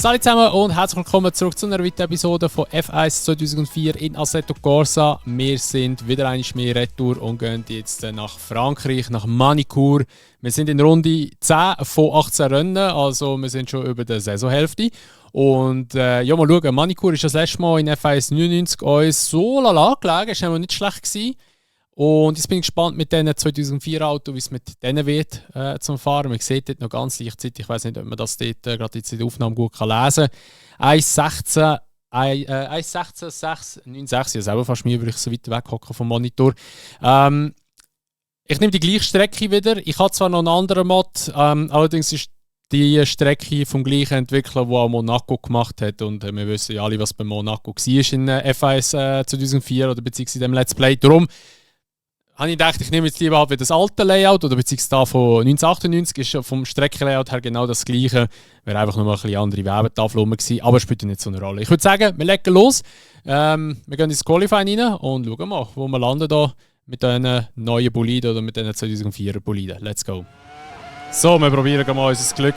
Salut zusammen und herzlich willkommen zurück zu einer weiteren Episode von F1 2004 in Assetto Corsa. Wir sind wieder einmal mehr retour und gehen jetzt nach Frankreich, nach Manicourt. Wir sind in Runde 10 von 18 Rennen, also wir sind schon über der Saisonhälfte. Und ja, mal schauen, Manicourt ist das letzte Mal in F1 99 uns so lala gelegen, ist aber nicht schlecht gewesen. Und jetzt bin ich gespannt mit diesen 2004 Auto, wie es mit denen wird zum Fahren. Man sieht dort noch ganz leichtzeitig, ich weiß nicht, ob man das dort gerade jetzt in der Aufnahme gut lesen kann. 1,16,696, ich selber fast mir, weil ich so weit weghocke vom Monitor. Ich nehme die gleiche Strecke wieder. Ich habe zwar noch einen anderen Mod, allerdings ist die Strecke vom gleichen Entwickler, der auch Monaco gemacht hat. Und wir wissen ja alle, was bei Monaco war in F1 2004 oder beziehungsweise in dem Let's Play. Darum habe ich gedacht, ich nehme jetzt lieber wieder das alte Layout oder beziehungsweise da von 1998 ist vom Streckenlayout her genau das gleiche. Wäre einfach nur mal ein bisschen andere Webentafel gewesen, aber spielt nicht so eine Rolle. Ich würde sagen, wir legen los. Wir gehen ins Qualifying rein und schauen mal, wo wir landen da mit diesen neuen Boliden oder mit diesen 2004er Boliden. Let's go. So, wir probieren mal unser Glück.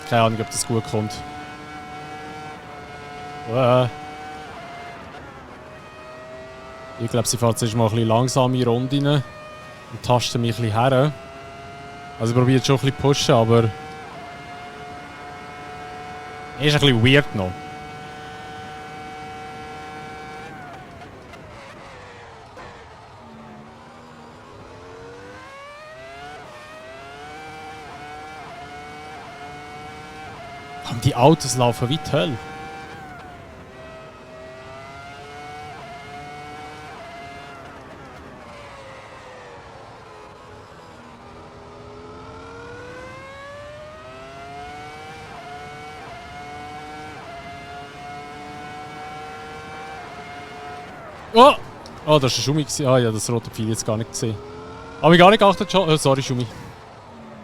Keine Ahnung, ob das gut kommt. Ich glaube, sie fährt jetzt mal ein bisschen langsame Runden und tastet mich ein bisschen her. Also ich probiere schon ein bisschen pushen, aber ist ein bisschen weird noch. Die Autos laufen wie die Hölle. Oh, das war ein Schumi. Ah ja, das rote Pfeil jetzt gar nicht gesehen. Habe ich gar nicht geachtet schon. Oh, sorry, Schumi.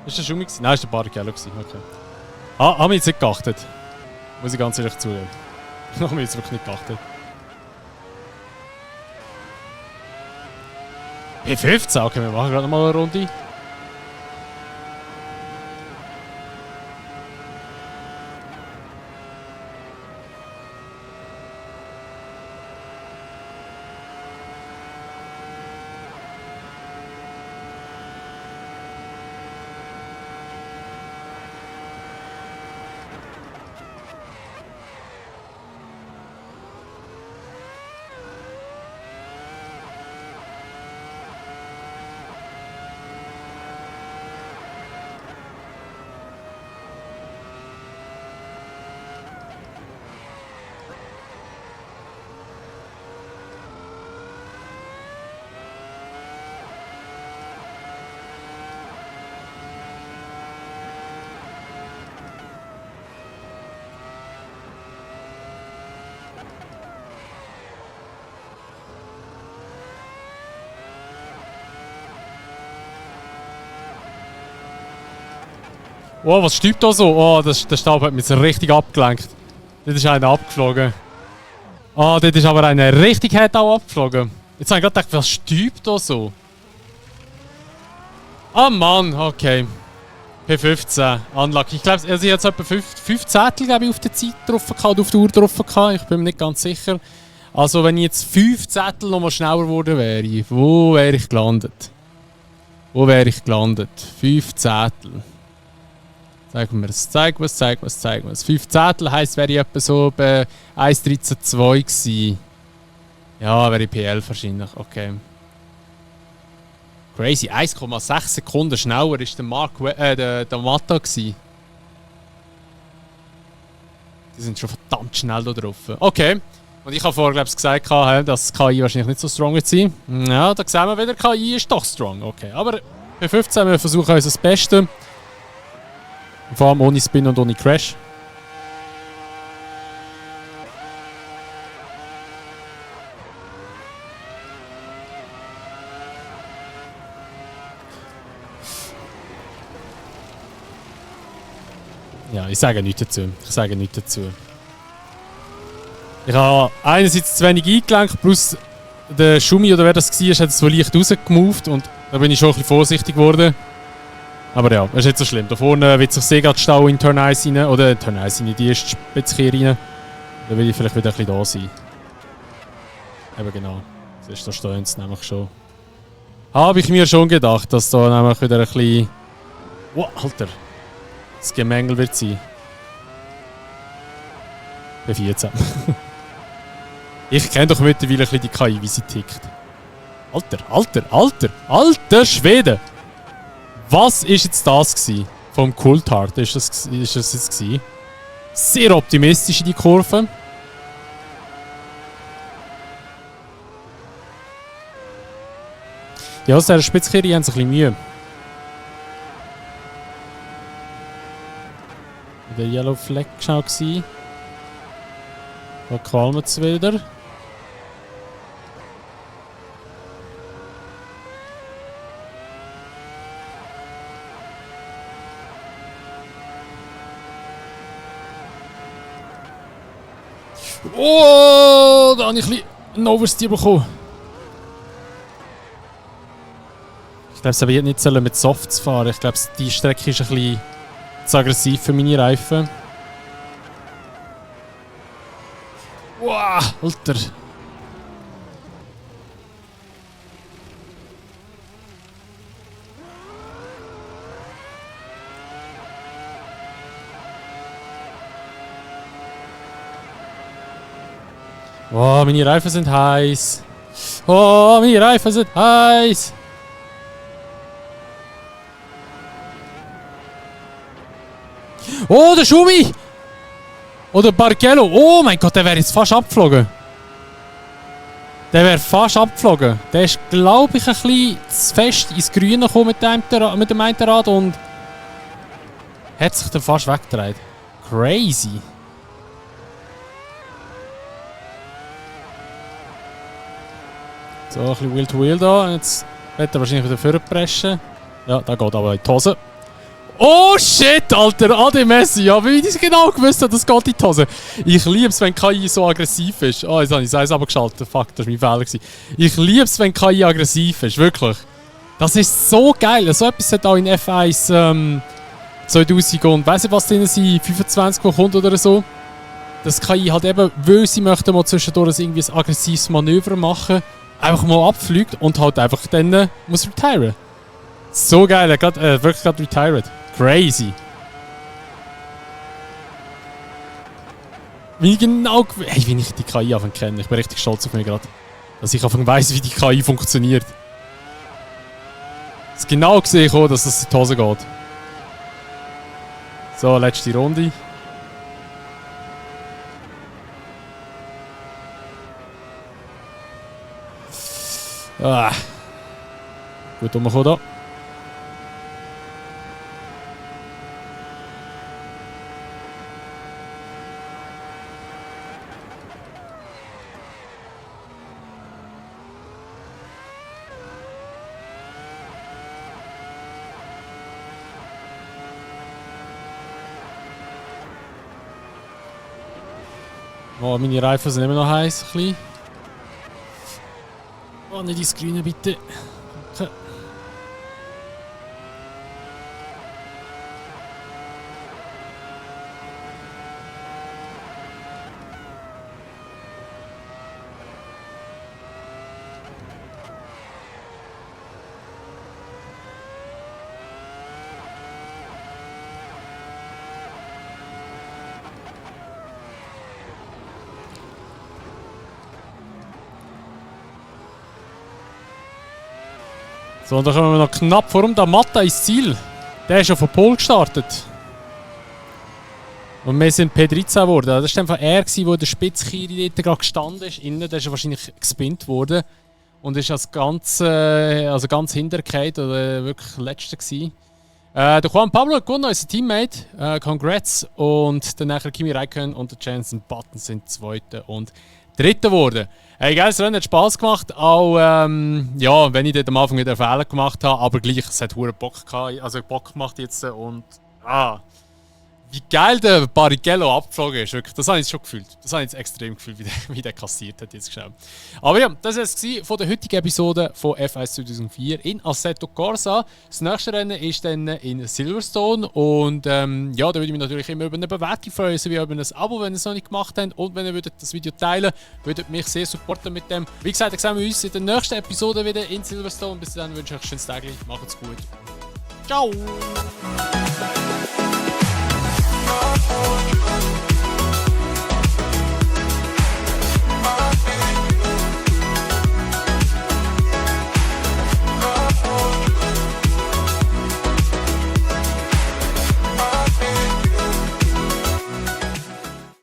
Ist das Schumi? Nein, ist der Barrichello. Okay. Haben wir jetzt nicht geachtet. Muss ich ganz ehrlich zugeben. Haben wir jetzt wirklich nicht geachtet. P15? Okay, wir machen gerade mal eine Runde. Oh, was staubt da so? Oh, der Staub hat mich so richtig abgelenkt. Dort ist einer abgeflogen. Oh, dort ist aber einer richtig hart auch abgeflogen. Jetzt habe ich gerade gedacht, was staubt da so? Ah Mann, okay. P15, Unlucky. Ich glaube, also ich hatte etwa 5 Zettel glaube ich, auf der Zeit drauf gehabt, auf der Uhr drauf gehabt. Ich bin mir nicht ganz sicher. Also wenn ich jetzt 5 Zettel noch mal schneller geworden wäre, wo wäre ich gelandet? 5 Zettel. Zeig mir es. 5 Zettel heisst, wäre ich etwa so bei 1,13,2 gewesen. Ja, wäre ich P11 wahrscheinlich. Okay. Crazy. 1,6 Sekunden schneller war der Matta gewesen. Die sind schon verdammt schnell da drauf. Okay. Und ich habe vorher, glaube ich, gesagt, dass KI wahrscheinlich nicht so strong wird sein. Ja, da sehen wir wieder, KI ist doch strong. Okay. Aber bei 15 wir versuchen unser Bestes. Vor allem ohne Spin und ohne Crash. Ja, ich sage nichts dazu. Ich habe einerseits zu wenig eingelenkt, plus der Schumi oder wer das war, hat es so leicht rausgemoved und da bin ich schon ein bisschen vorsichtig geworden. Aber ja, das ist nicht so schlimm. Da vorne wird sich sehr gerade Stau in Turn 1 rein, oder Turn 1 rein, die erste Spitzkehr rein. Dann will ich vielleicht wieder ein bisschen da sein. Eben genau. Da stehen sie nämlich schon. Habe ich mir schon gedacht, dass da nämlich wieder ein bisschen... Wow, Alter! Das Gemängel wird sein. Bei 14. Ich kenne doch mittlerweile ein bisschen die KI, wie sie tickt. Alter Schwede! Was ist jetzt das gewesen? Vom Coulthard ist das jetzt gewesen? Sehr optimistisch in die Kurve. Ja, aus dieser Spitzkehre haben sie ein bisschen Mühe. Der Yellow Flag war schnell. Da qualmt es wieder. Oh, da habe ich ein bisschen einen Oversteer bekommen. Ich glaube, sie hätte nicht mit Softs fahren. Ich glaube, die Strecke ist ein bisschen zu aggressiv für meine Reifen. Wow, Alter. Oh, meine Reifen sind heiß. Oh, meine Reifen sind heiß. Oh, der Schumi! Oder Bargello. Oh mein Gott, der wäre jetzt fast abgeflogen. Der wäre fast abgeflogen. Der ist, glaube ich, ein bisschen zu fest ins Grüne gekommen mit dem einen Rad und hat sich dann fast weggedreht. Crazy. So, ein bisschen Wheel to Wheel da. Jetzt wird er wahrscheinlich wieder vorpreschen. Ja, da geht aber in die Hose. Oh shit, Alter, Ade Messi. Ja, wie ich genau gewusst habe, das geht in die Hose. Ich liebe es, wenn KI so aggressiv ist. Oh, jetzt habe ich das Eis abgeschaltet. Fuck, das war mein Fehler gewesen. Ich liebe es, wenn KI aggressiv ist, wirklich. Das ist so geil. So etwas hat auch in F1 2000 und weiss ich was drin sind, 25 wo kommt oder so. Das KI halt eben, weil sie möchten mal zwischendurch irgendwie ein aggressives Manöver machen, einfach mal abfliegt und halt einfach dann muss retiren. So geil, er hat wirklich gerade retired. Crazy. Wie genau... Hey, wie ich die KI anfangen kenne. Ich bin richtig stolz auf mich gerade. Dass ich anfangen weiss, wie die KI funktioniert. Es genau gesehen, dass das in die Hose geht. So, letzte Runde. Ah. Gut rumgekommen da. Oh, meine Reifen sind immer noch heiß. Oh, nicht ins Grüne, bitte. Okay. So, und dann kommen wir noch knapp vor dem Matta ins Ziel. Der ist schon von Pole gestartet. Und wir sind P13 geworden. Das war einfach er, der in der Spitzkehre dort gerade gestanden ist. Innen, der ist wahrscheinlich gespinnt worden. Und ist als ganz hintergefallen oder wirklich letzter gewesen. Der Juan Pablo hat gewonnen, unser Teammate. Congrats. Und dann nachher Kimi Räikkönen und der Jenson Button sind Zweiter und Dritter geworden. Hey, geiles Rennen, hat Spass gemacht. Auch, ja, wenn ich dort am Anfang wieder einen Fehler gemacht habe, aber gleich, es hat verdammt Bock gemacht jetzt. Und, wie geil der Barrichello abgeflogen ist. Wirklich, das habe ich jetzt schon gefühlt. Das habe ich jetzt extrem gefühlt, wie der kassiert hat jetzt schnell. Aber ja, das war es von der heutigen Episode von F1 2004 in Assetto Corsa. Das nächste Rennen ist dann in Silverstone. Und ja, da würde ich mich natürlich immer über eine Bewertung freuen, sowie über ein Abo, wenn ihr es noch nicht gemacht habt. Und wenn ihr das Video teilen würdet, mich sehr supporten mit dem. Wie gesagt, dann sehen wir uns in der nächsten Episode wieder in Silverstone. Bis dann wünsche ich euch ein schönes Tag. Macht's gut. Ciao!